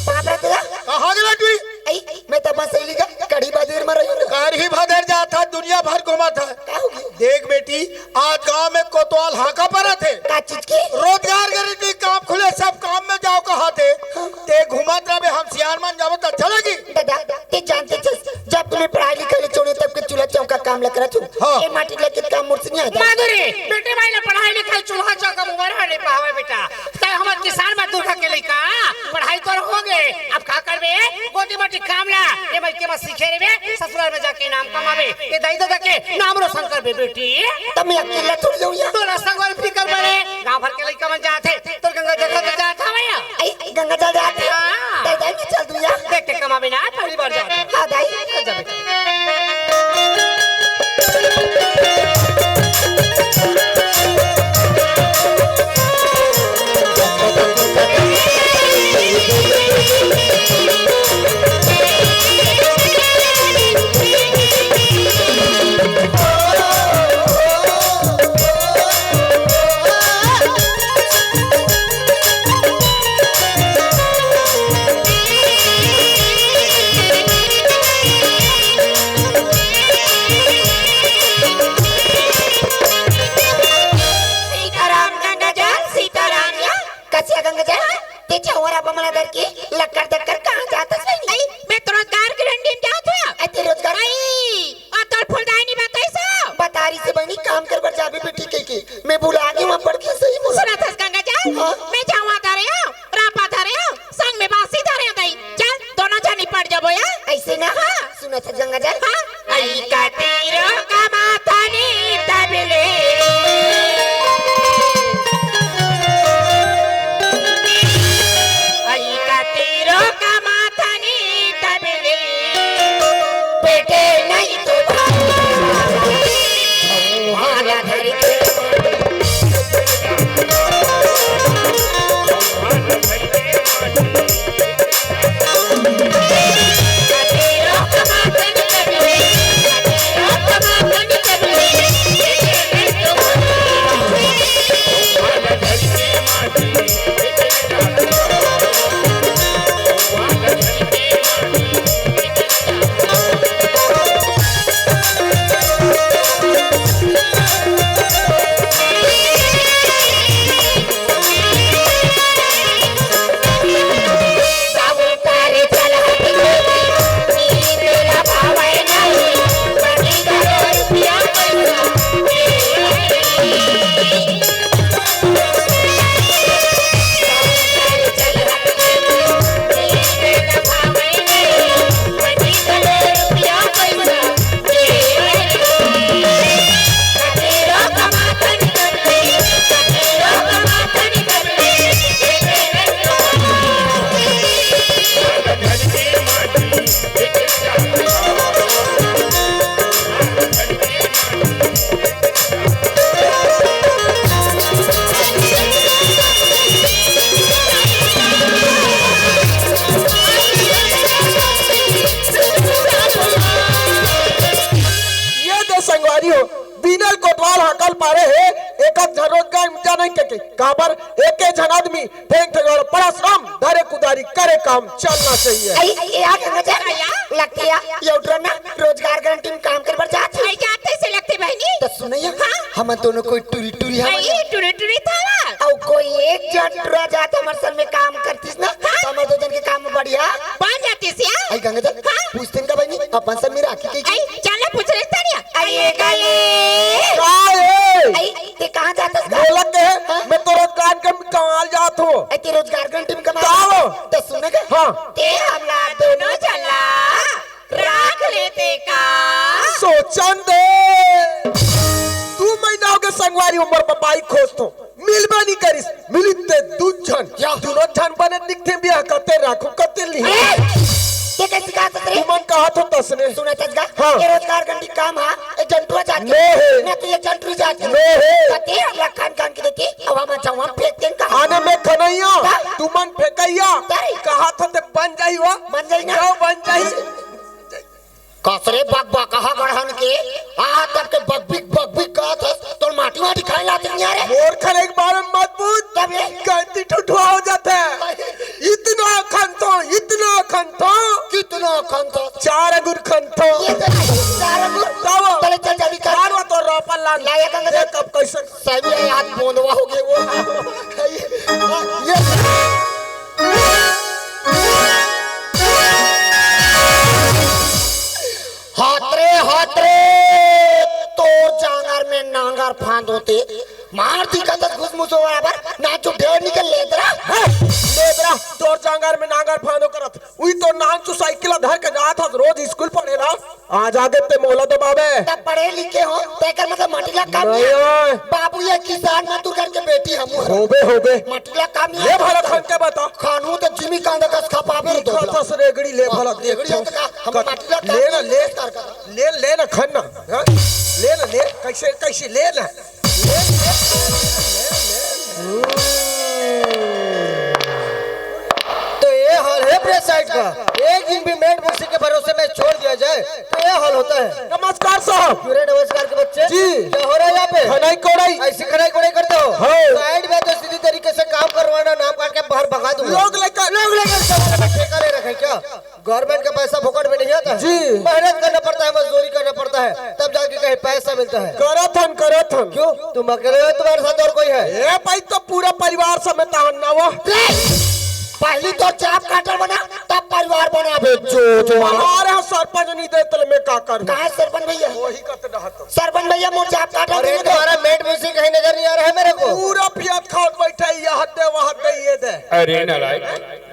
पाँव परत दादा। कहाँ गेला टूरी? आई, मैं तो बस इली का कड़ी बदेर में रही हूँ। कड़ी बदेर जात हे, दुनिया भर घूमत हे। का होगी? देख बेटी, आज गांव में कोतवाल हाका परत हे। का चीज के? रोजगार गारंटी काम खुले, सब काम में जाव कहत हे। ते घूमत रहबे, हम सियान मन जाबो त अच्छा लगी। दादा, ते जानते छस, जब तुम्हें पढ़ाई लिखाई ले छोड़े, तब के चूल्हा चौका काम ल करत हूँ। हाँ। ए माटी लेके काम मोर से नहीं आता। माधुरी, बेटे भाई ला पढ़ाई लिखाई चूल्हा चौका में उमर हर नहीं पावे बेटा। तै हमर किसान मजदूर घर के लइका, पढ़ाई तोर हो गे, अब का करबे? गोदी माटी काम ला, ये मइके में सीखे रहिबे, ससुराल में जाके नाम कमाबे। ये दाई दादा के नाम रोशन करबे बेटी। त मैं अकेला थोड़ी जाऊँ यहाँ। तोला संग और फिकर बने, गाँव भर के लइका मन जात हे, तोर गंगा जल तो जात हवे या? आई, गंगा जल जात हे। हाँ। दाई दाई मैं चल दूँ यहाँ। देख के कमाबे ना, पहली बार जात हे। हाँ दाई। चल जा बेटा। सीताराम गंगा जल, सीताराम या। कसिया गंगा जल, ते चौरा बमला दर के लक्कर दक्कर कहाँ जात हस बहिनी? आई, मैं तो रोजगार गारंटी में जात हूँ। आई, ते रोजगार? आई, आ तोर फुलदाई नहीं बताइस? बतारी से बहिनी काम कर बर जाबे बेटी कह के। मैं भुला गे हूँ, पढ़ के सही बोल। सुनत हस गंगा जल? हाँ। मैं जाऊँ आ धरे हूँ, रापा धरे हूँ, संग में बासी धरे हूँ दाई। चल, दोनों जनी पड़ जाबो या। ऐसे ना? हाँ। सुनत हस गंगा जल? हाँ। आई कतीरो कमाथनी तबले। आई कतीरो कमाथनी तबले। बेटे नहीं तो भाला धर के। ये दे संगवारी हो, बिनल कोटवाल हकल पारे हे, एक झन रोजगार मिलता नहीं के, के। काबर एक झन आदमी ठेंग ठेंग और परिश्रम, धरे कुदारी करे काम चलना चाहिए। आई, आई, आ गंगा जल। लगती है, ये उठरो ना रोजगार गारंटी में काम कर बर जात हे। आई जाते से लगती बहिनी। तो सुनैया, हाँ? हम दोनों कोई टूरी टूरी हवन। आई टूरी टूरी था। अउ एक जन टुरा जात हमर संग में काम करतिस ना, हाँ? हमर दो जन के काम में बढ़िया। बन जातिस या? आई गंगा जल, हाँ? पूछतिन का बहिनी, अपन संग में राखी कइसे? आई, चल ले पूछ ले तनिया। आई गए। का ए? आई, ते कहाँ जातस का? बोलत हे, हाँ? मैं तो रोजगार के कमाल जात हूँ। आई, ते रोजगार घंटी में कमा का हो? तो सुने के? हाँ। ते हमला दोनों झन ला राख लेते का? सोचन दे। दू महीना हो गए संगवारी उमर बपाई खोजत हूँ। मिलबे नहीं करिस, मिलिस ते दू झन। या। दूनों झन बने दिखथे, बियाह कते राखू, कते लिही। ए! ये कैसी कहा तसरे? तुमन कहा थो तसने। सुना तसगा? हाँ। ये रोजगार घंटी काम हा, ये जंटुआ जात के। नो हे। मैं तो ये जंटुआ जात के। नो हे। कते लखन खान की देती, अब हम अच्छा वहाँ फेंक देंगे कहाँ? आने में खनैया, हाँ? तुमन फेंकैया। तारी। कहा थो ते बन जाई वा। बन जाई ना? जाओ बन जाई। कसरे बकबकहा गढ़न के, आ तब के बकबिक बकबिक कहत हस, तोर माटी वाटी खाए लात नहीं आ रे। मोर खरे के बारे में मत पूछ। तब ये? गलती ठुठुआ हो जाता है। इतना खंथो, इतना खंथो। कितना खंथो? चार अंगुर खंथो। ये तो नहीं, चार अंगुर। तब? चले चल जल्दी कर। चार वा तो रोपल लान। लाया गंगा देख अब कैसे। सही है, हाथ बोंदवा हो गए वो। ये हातरे, हातरे, तोर जांगर में नांगर फांद होते, मार दी कतस घुस मुसो बराबर, ना चुप ढेर निकल लेदरा, हैं? लेदरा, तोर जांगर में नांगर फांदो करत, उही तो नान चु साइकिल धर के जात हस रोज स्कूल पढ़े ला, आज आगे ते मोला दबावे। तब पढ़े लिखे हो, तेकर मतलब माटी ला काम नहीं नहीं। आए। बाबू ये किसान मजदूर घर के बेटी हम होबे, होबे। माटी ला काम नहीं ले आए। भला खन के बता। खानू तो जिमी कांदा कस खपाबे रे दोगला। खतस रेगड़ी ले भला रेगड़ी देख। हम कत-, माटी ला काम ले ना, नहीं ले। कर कर। ले, ले ना खन्ना। हाँ? ले ना, ले। कैसे, कैसे? ले ना। ले, ले, ले, ले, ले, ले। तो ये हाल है प्रेस साइट का। एक दिन भी मेड मुंशी के भरोसे में छोड़ दिया जाए तो ये हाल होता है। नमस्कार साहब। क्यों रे नमस्कार के बच्चे? जी। क्या हो रहा है यहाँ पे? खनाई कोड़ाई। ऐसी खनाई कोड़ाई करते हो? हाँ। साइड में तो सीधी तरीके से काम करवाना, नाम काट के बाहर भगा दूंगा। लोग लेकर लोग लेकर ठेका ले रखे क्या? गवर्नमेंट का पैसा फोकट में नहीं आता है। जी। मेहनत करना पड़ता है, मजदूरी करना पड़ता है, तब जाके कहीं पैसा मिलता है। करत हन, करत हन। क्यों? तुम अकेले हो, तुम्हारे साथ और कोई है? ए भाई, तो पूरा परिवार समेत हन ना वो। पहली तो चाप काटल बना, तब परिवार बना बे, जो, जो। हमारे यहाँ सरपंच नहीं दे, तले मैं का करूँ? कहाँ है सरपंच भैया? वही कत डहत। सरपंच भैया, मोर चाप काटल अरे, नहीं दे। तुम्हारा मेट में से कहीं नजर नहीं आ रहा है मेरे को। पूरा पियत खात बैठा है, यहाँ दे, वहाँ दे, ये दे। अरे नालायक,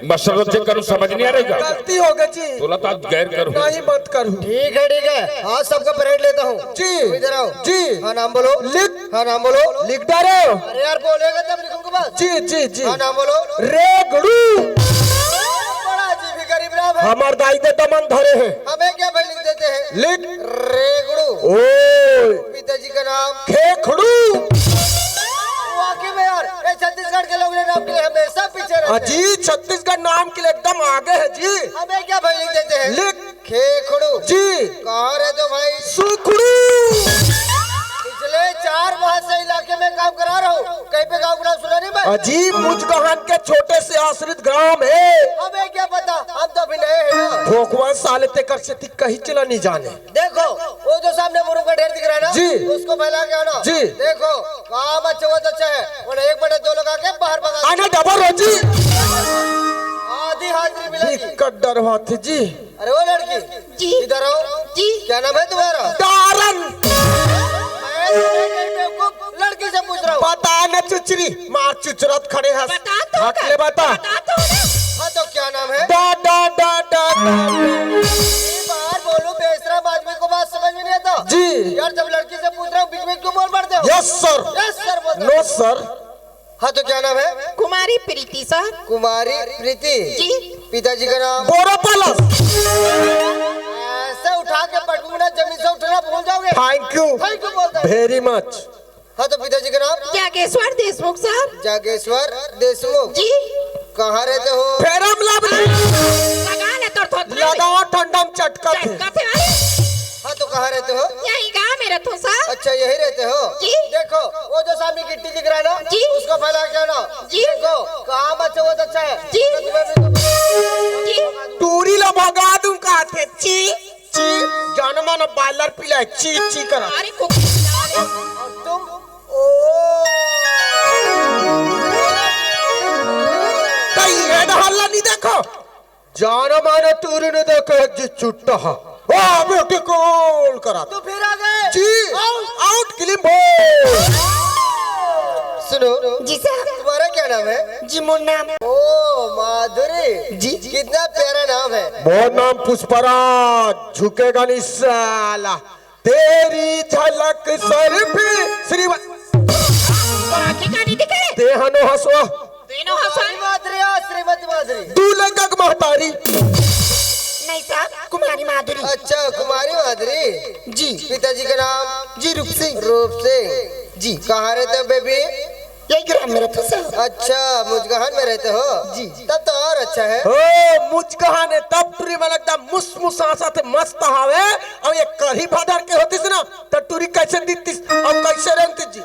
मसरत से करूँ समझ नहीं आ रही का? गलती हो गई जी। बोला तो आज गैर करूँ। नहीं, मत करूँ। ठीक है, ठीक है, आज सबका परेड लेता हूँ। जी। तुम इधर आओ। जी। हाँ, नाम बोलो। लिख। हाँ, नाम बोलो। लिख डारे। अरे यार, बोलेगा तब लिखूंगा बस। जी, जी, जी। हाँ, नाम बोलो। रेगड़ू। बड़ा जी भी गरीब राम है। हमार दाई दे दमन धरे हैं। हमें क्या भाई लिख देते हैं? लिख। रेगड़ू। ओए। पिताजी का नाम? खेखड़ू। वाकई में यार, ये छत्तीसगढ़ के लोग ने नाम के लिए हमेशा पीछे रहते हैं। अजी, छत्तीसगढ़ नाम के लिए एकदम आगे है जी। हमें क्या भाई लिख देते हैं? लिख। खेखड़ू। जी। कहाँ रहते हो भाई? सुखड़ू। पिछले चार माह से इलाके में काम करा रहा हूँ, कहीं पे गाँव का नाम सुना नहीं मैं। अजी, मुजगहन के छोटे से आश्रित ग्राम है। हमें क्या पता, हम तो अभी नए हैं ना। भोकवा साले तेकर से ती कहीं चला नहीं जाने। देखो, वो जो सामने मुरुम का ढेर दिख रहा है ना, जी। उसको फैला के आना। जी। देखो, काम अच्छा हुआ तो अच्छा है, वरना एक बटे दो लोग आके बाहर भगा आने डबल हो जी। आधी हाजिरी मिलेगी। दिक्कत डर हुआ थी जी। अरे वो लड़की, जी। इधर आओ। जी। क्या नाम है तुम्हारा? डारन। मैं तुम्हें नहीं बेवकूफ, लड़की से पूछ रहा हूँ। पता न चुचरी, मार चुचरत खड़े हस। बता तो हट का? ले बता। बता तो ना। हाँ तो क्या नाम है? डा, डा, डा, डा, डा। ये बाहर बोलो, बेशरम आदमी को बात समझ में नहीं आता। जी। यार जब लड़की से पूछ रहा हूँ, बीच में क्यों बोल पड़ते हो? Yes sir। Yes sir बोलते हो। No sir। हाँ तो क्या नाम है? कुमारी प्रीति सर। कुमारी प्रीति। जी। पिताजी का नाम? बोरोपलस। ऐसे उठा के पटकूंगा, जमीन से उठना भूल जाओगे। Thank you। Thank you बोलता है। Very much। हाँ तो पिताजी का नाम? जागेश्वर देशमुख सर। जागेश्वर देशमुख। जी। कहाँ रहते हो? Ferrum lovely. लगा ले तोर थोथरा में। लगाओ ठंडम चटका थे। चटका थे, अरे। हाँ तो कहाँ रहते हो? यही गाँव में रहता हूँ सर। अच्छा, यही रहते हो? जी। देखो, वो जो सामने गिट्टी दिख रहा है ना, जी। उसको फैला के आना। जी। देखो, काम अच्छा हुआ तो अच्छा है। जी। तो तुम्हें भी तो जी। टूरी ला भगा दूं का थे। ची, ची, जानो मानो बॉयलर पिला है, ची, ची करा। अरे कुकुर। और तुम? ओ। हल्ला नहीं देखो, जाना माना टूरी ने देखे जी चुट्टा हा। वाह, beautiful करा। तो फिर आ गए। जी, आउट। Out, clean bowled. सुनो, जी सर। तुम्हारा क्या नाम है? जी, मोर नाम। ओ, माधुरी। जी। कितना प्यारा नाम है। मोर नाम पुष्पराज, झुकेगा नहीं साला। तेरी झलक सर पे श्रीवा-, आंखें का नहीं दिखे? ते हनो हसवा। तीनों हसन। श्रीमती माधुरी, श्रीमती माधुरी। दू लड़का के महतारी। नहीं साहब, कुमारी माधुरी। अच्छा, कुमारी माधुरी। जी। पिताजी का नाम? जी, रूप सिंह। रूप सिंह। जी। कहाँ रहते हो बेबी? यही ग्राम में रहते हो सर। अच्छा, मुजगहन में रहते हो? जी, जी। तब तो और अच्छा है। ओ, मुजगहन है, तब टूरी मन एकदम मुसमुसासा थे, मस्त हावे। अउ ये कढ़ी भादर के होतिस ना, त टूरी कैसे दिखतिस अउ कैसे रेंगतिस जी?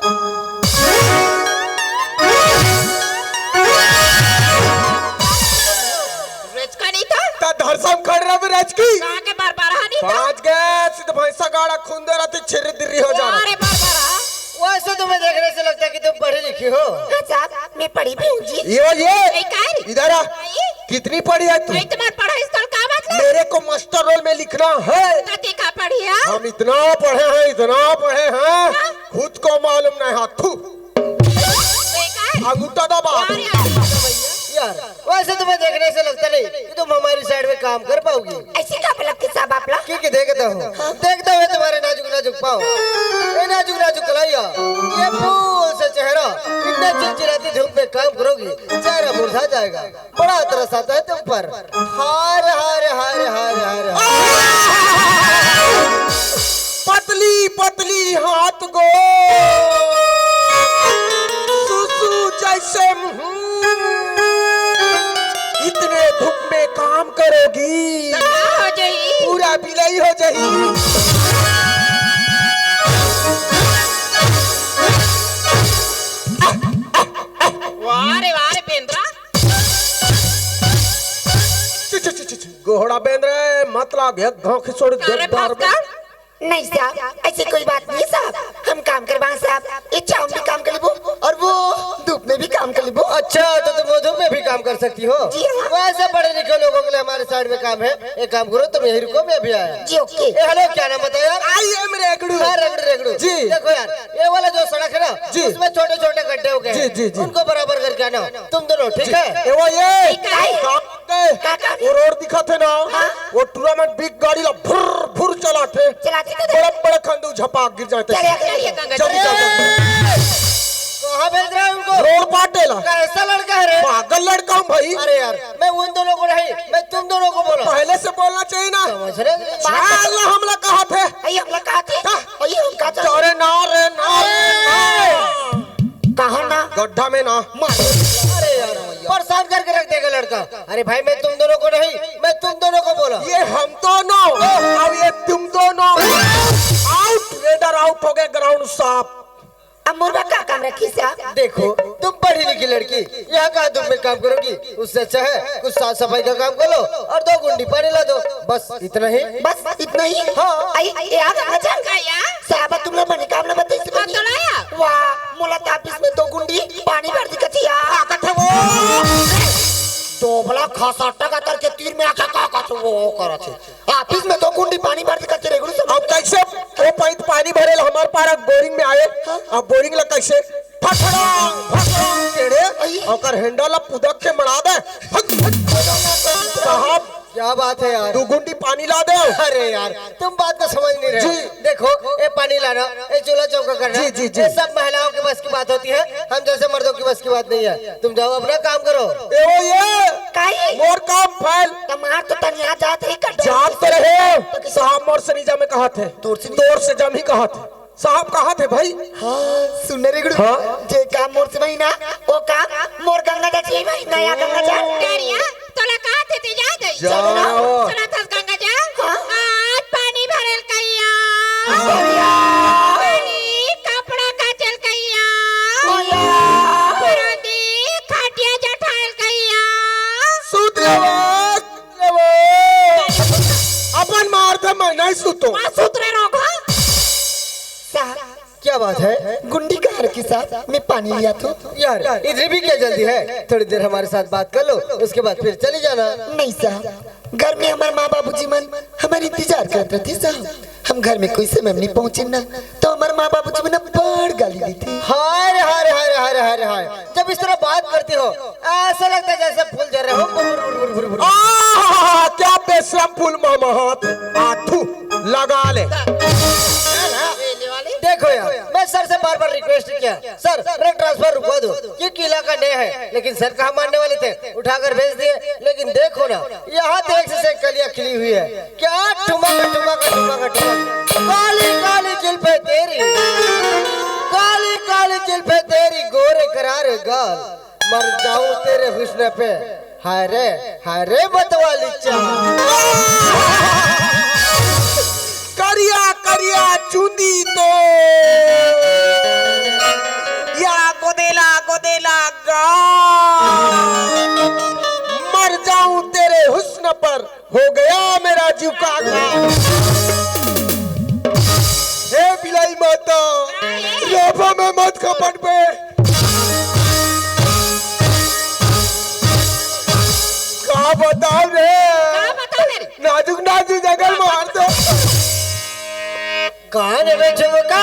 रेचका नहीं था? त धरसम खड़ रहा भी रेचकी। कहाँ के बार बार हा नहीं था? पाँच गए, सिद्ध भैंसा गाड़ा खुंदे रहती, छिर्री दिर्री हो जा रहा। अरे बार बार हा। वैसे तुम्हें देखने से लगता है कि तुम पढ़ी लिखी हो। हाँ साहब, मैं पढ़ी भी हूँ जी। ये, ये, ए, का रे? इधर आ। आई? कितनी पढ़ी है तू? भाई, तुम्हारे पढ़ाई से का मतलब? मेरे को मास्टर रोल में लिखना है। तो ते का पढ़ी है? हम इतना पढ़े हैं, इतना पढ़े हैं, हाँ? खुद को मालूम नहीं। हाथ थू। ए, का रे? अंगूठा दबा। अरे, अरे। यार, वैसे तुम्हें देखने से लगता नहीं कि तुम हमारी साइड में काम कर पाओगी। ऐसी का मतलब कि साहब आप लोग? क्योंकि देखता हूँ, देखता हुए तुम्हारे नाजुक नाजुक पाँव, ये नाजुक नाजुक कलाइया, ये फूल से चेहरा, इतना चिलचिलाती धूप में काम करोगी, चेहरा मुरझा जाएगा। बड़ा तरस आता है तुम पर। हाय रे, हाय रे, हाय रे, हाय रे, हाय रे। पतली पतली हाथ गो सुसु जैसे मुंह। इतने धूप में काम करोगी, तो का हो जाई? पूरा बिलई हो जाई। वाह रे वाह रे बेंद्रा। छु, छु, छु, छु, छु। गोहड़ा बेंद्रा, मतलब एक घाव खिसोड़ दे अरे बार में। भास्कर, नहीं साहब, ऐसी कोई बात नहीं साहब, हम काम करवाएं साहब, ये छाँव में भी काम कर लेबो और वो धूप में भी काम कर लेबो। अच्छा, तो तुम वो धूप में भी काम कर सकती हो? जी हाँ। वैसे पढ़े लिखे लोगों के लिए हमारे साइड में काम है। एक काम करो, तुम यहीं रुको, मैं अभी आया। जी, ओके। ए, हेलो, क्या नाम बताया यार? I am रेगड़ू। हाँ, रेगड़ू, रेगड़ू। जी। देखो यार, ये वाला जो सड़क है ना, जी। उसमें छोटे छोटे गड्ढे हो गए जी, हैं। जी, जी। उनको बराबर करके आना तुम दोनों, ठीक जी। है? ए, वो ये, ठीक है। काम ए, का, का? वो रोड दिखत हे ना, हाँ। वो टूरा मन बिग गाड़ी ला भुर भुर चलाथे। चलाथे तो बड़ा बड़ा खंदू झपाक गिर जाथे। चलिए, चलिए, गंगा जी। जल्दी, जल्दी। कहाँ भेज रहे हैं उनको? रोड पाटे ला। कैसा लड़का है रे? पागल लड़का हूँ भाई। अरे यार, मैं उन दोनों को नहीं, मैं तुम दोनों को बोला। पहले से बोलना चाहिए ना। समझ रहे हैं? चल, हमला कहा थे। अरे, हमला कहा थे? हाँ। अरे, हमला कहा थे? अरे ना रे, ना रे, ना। कहाँ ना? गड्ढा में ना। मार। अरे यार, परेशान करके रख देगा लड़का। अरे भाई, मैं तुम दोनों को नहीं, मैं तुम दोनों को बोला। ये हम दोनों, अब ये तुम दोनों। आउट, रेडर आउट हो गए, ग्राउंड साफ। अब मुर्गा का काम रखी साहब? देखो, तुम पढ़ी लिखी लड़की, यहाँ का धूप में काम करोगी? उससे अच्छा है कुछ साफ सफाई का काम कर लो और दो गुंडी पानी ला दो, बस इतना ही। बस इतना ही? हाँ। आई, आई, आ गंगा जल। का या? साहब, तुम लोग मनी काम ना बताइए। हाँ, तो लाया। वाह, मोला तो ऑफिस में दो गुंडी पानी भर दिखत हे यार। का कथे वो? डोबला खसाटा का तर के तीर में आके का कथे वो करत हे। ऑफिस में दो गुंडी पानी भर दिखत हे, रेगड़ू सब। अब कैसे वो पैंत पानी भरे ला हमार पारा बोरिंग में आए? हाँ। अब बोरिंग ला कैसे फटड़ा, फटड़ा केड़े, आई। ओकर हैंडल ला पुदक के मड़ा दे। हट, हट। साहब, क्या बात है यार? दो गुंडी पानी ला दे। अरे यार, तुम बात को समझ नहीं रहे। जी। देखो, ये पानी लाना, ये चूल्हा चौका करना, जी, जी, जी। ये सब महिलाओं के बस की बात होती है, हम जैसे मर्दों की बस की बात नहीं है। तुम जाओ, अपना काम करो। ए वो ये, काई? मोर काम फैल। तमार तो तनिया जात ही कर दो। जात तो रहे, तो किसी साहब मोर से नहीं जामे कहा थे। तोर से नहीं। तोर से जाम ही कहा थे। साहब कहा थे भाई? हाँ, सुन रे गुरु। हाँ? जे काम मोर से भाई ना, वो काम मोर गंगा चाची भाई, नया गंगा चाची। करिया, तोला कहा थे ते जा गई। जाओ। सुना था गंगा जा? हाँ? आज पानी भरल कहिया। भैया। पानी कपड़ा काचल कहिया। भैया। परांदी खटिया जठायल कहिया। सुत रे बात। अपन मार दे, मैं नहीं सुतो। माँ सुत रे रोगा। साहब, क्या बात है? गुंडी कहाँ रखी साहब? मैं पानी लिया था। यार, इधर भी क्या जल्दी है? थोड़ी देर हमारे साथ बात कर लो, उसके बाद फिर चली जाना। नहीं साहब, घर में हमारे माँ बाबूजी मन हमारे इंतजार करत रहिथे साहब। हम घर में कोई समय में नहीं पहुँचे ना, तो हमारे माँ बाबूजी मन बड़ गाली देथे। हाय रे, हाय रे, हाय रे, हाय रे, हाय रे, हाय। जब इस तरह बात करती हो, ऐसा लगता है जैसे फूल झर रहे हो। बुर, बुर, बुर, बुर, बुर, बुर। आहा, क्या बेशरम फूल मामा हाथ। आथू, लगा ले। देखो यार, मैं सर से बार बार रिक्वेस्ट किया, सर, मेरा ट्रांसफर रुकवा दो, क्योंकि इलाका नया है। लेकिन सर कहाँ मानने वाले थे, उठाकर भेज दिए। लेकिन देखो ना, यहाँ तो एक से एक कलियाँ खिली हुई है। क्या ठुमक ठुमक ठुमक ठुमक। काली काली जुल्फे तेरी, काली काली जुल्फे तेरी, गोरे करारे गाल, मर जाऊं तेरे हुस्न पे। हाय रे, हाय रे मतवाली चा। करिया करिया चुंदी तो, या गोदेला गोदेला गा। मर जाऊं तेरे हुस्न पर, हो गया मेरा जीव का आखा। हे बिलाई माता, रोबा में मत खपट बे। का बताओ रे? का बताओ रे? नाजुक नाजुक जंगल मार दो। कहाँ रे बे झुमका?